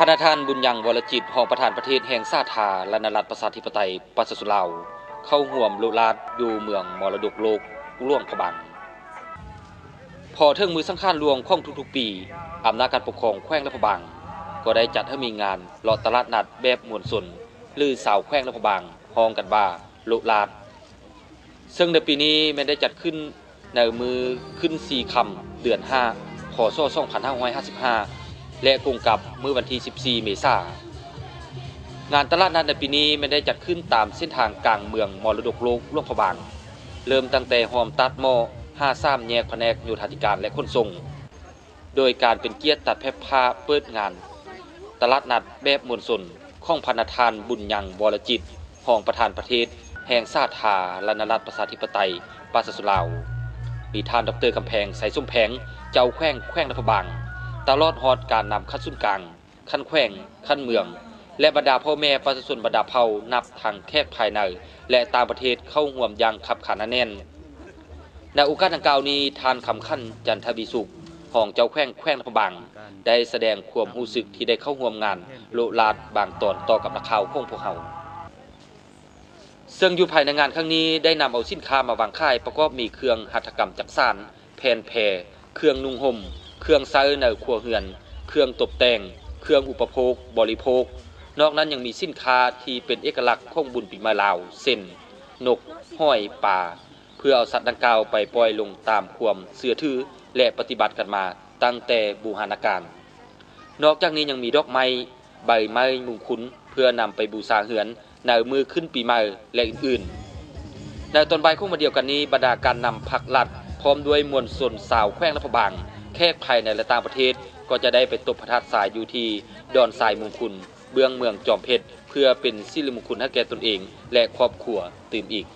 ພະນະທ່ານ ບຸນຍັງ ວໍລະຈິດ ຮອງປະທານປະເທດແຫ່ງສາທາລະນະລັດ ປະຊາທິປະໄຕ ປະຊາຊົນລາວ ເຂົ້າຮ່ວມໂລດລາດຢູ່ເມືອງມໍລະດົກໂລກຫຼວງພະບາງ. ພໍເຖິງມື້ສັງຂານຫຼວງຂອງທຸກໆປີ, ອຳນາດການປົກຄອງແຂວງຫຼວງພະບາງ ກໍໄດ້ຈັດໃຫ້ມີງານເລາະຕະຫຼາດນັດແບບມວນຊົນ ຫຼື ຊາວແຂວງຫຼວງພະບາງ ຮ້ອງກັນວ່າໂລດລາດ. ເຊິ່ງໃນປີນີ້ແມ່ນໄດ້ຈັດຂຶ້ນໃນມື້ຂຶ້ນສີ່ຄ່ຳ ເດືອນຫ້າ ພ.ສ. ສອງພັນຫ້າຮ້ອຍຫ້າສິບຫ້າ ແລະ ກົງກັບມື້ວັນທີສິບສີ່ ເມສາ. ງານຕະຫຼາດນັດໃນປີນີ້ແມ່ນໄດ້ຈັດຂຶ້ນຕາມເສັ້ນທາງກາງເມືອງມໍລະດົກໂລກຫຼວງພະບາງ, ເລີ່ມຕັ້ງແຕ່ຮ່ອມຕາດໝໍ້ ຫາສາມແຍກພະແນກໂຍທາທິການ ແລະ ຂົນສົ່ງ. ໂດຍການເປັນກຽດຕັດແຜ່ນຜ້າເປີດງານຕະຫຼາດນັດແບບມວນຊົນຂອງພະນະທ່ານ ບຸນຍັງ ວໍລະຈິດ ຮອງປະທານປະເທດແຫ່ງສາທາລະນະລັດ ປະຊາທິປະໄຕ ປະຊາຊົນລາວ, ມີທ່ານ ດອກເຕີ ກຳແພງ ໄຊສົມແພງ ເຈົ້າແຂວງແຂວງຫຼວງພະບາງ, ຕະຫຼອດຮອດການນຳຂັ້ນສູນກາງ, ຂັ້ນແຂວງ, ຂັ້ນເມືອງ ແລະ ບັນດາພໍ່ແມ່ປະຊາຊົນບັນດາເຜົ່າ ນັບທັງແຂກພາຍໃນ ແລະ ຕ່າງປະເທດເຂົ້າຮ່ວມຢ່າງຄັບຂັນໜາແໜ້ນ. ໃນໂອກາດດັ່ງກ່າວນີ້, ທ່ານ ຄຳຂັນ ຈັນທະວີສຸກ ຮອງເຈົ້າແຂວງແຂວງຫຼວງພະບາງ ໄດ້ສະແດງຄວາມຮູ້ສຶກທີ່ໄດ້ເຂົ້າຮ່ວມງານໂລດລາດບາງຕອນຕໍ່ກັບນັກຂ່າວຂອງພວກເຮົາ. ເຊິ່ງຢູ່ພາຍໃນງານຄັ້ງນີ້ໄດ້ນຳເອົາສິນຄ້າມາວາງຂາຍ ປະກອບມີເຄື່ອງຫັດຖະກຳຈັກສານ, ແຜ່ນແພ, ເຄື່ອງນຸ່ງຫົ່ມ, ເຄື່ອງໃຊ້ໃນຄົວເຮືອນ, ເຄື່ອງຕົບແຕ່ງ, ເຄື່ອງອຸປະໂພກ, ບໍລິໂພກ. ນອກນັ້ນຍັງມີສິນຄ້າທີ່ເປັນເອກະລັກຂອງບຸນປີໃໝ່ລາວ ເຊັ່ນ ນົກ, ຫອຍ, ປາ ເພື່ອເອົາສັດດັ່ງກ່າວໄປປ່ອຍລົງຕາມຄວາມເຊື່ອຖື ແລະ ປະຕິບັດກັນມາຕັ້ງແຕ່ບູຮານະການ. ນອກຈາກນີ້ຍັງມີດອກໄມ້, ໃບໄມ້ມຸງຄຸນ ເພື່ອນຳໄປບູຊາເຮືອນໃນມື້ຂຶ້ນປີໃໝ່ ແລະ ອື່ນໆ. ໃນຕອນບ່າຍຂອງວັນດຽວກັນນີ້, ບັນດາການນຳພັກລັດ ພ້ອມດ້ວຍມວນຊົນຊາວແຂວງຫຼວງພະບາງ, ແຂກພາຍໃນ ແລະ ຕ່າງປະເທດ ກໍຈະໄດ້ໄປຕົບພະທາດຊາຍຢູ່ທີ່ດອນຊາຍມຸງຄຸນ ເບື້ອງເມືອງຈອມເພັດ ເພື່ອເປັນສິລິມຸງຄຸນໃຫ້ແກ່ຕົນເອງ ແລະ ຄອບຄົວຕື່ມອີກ.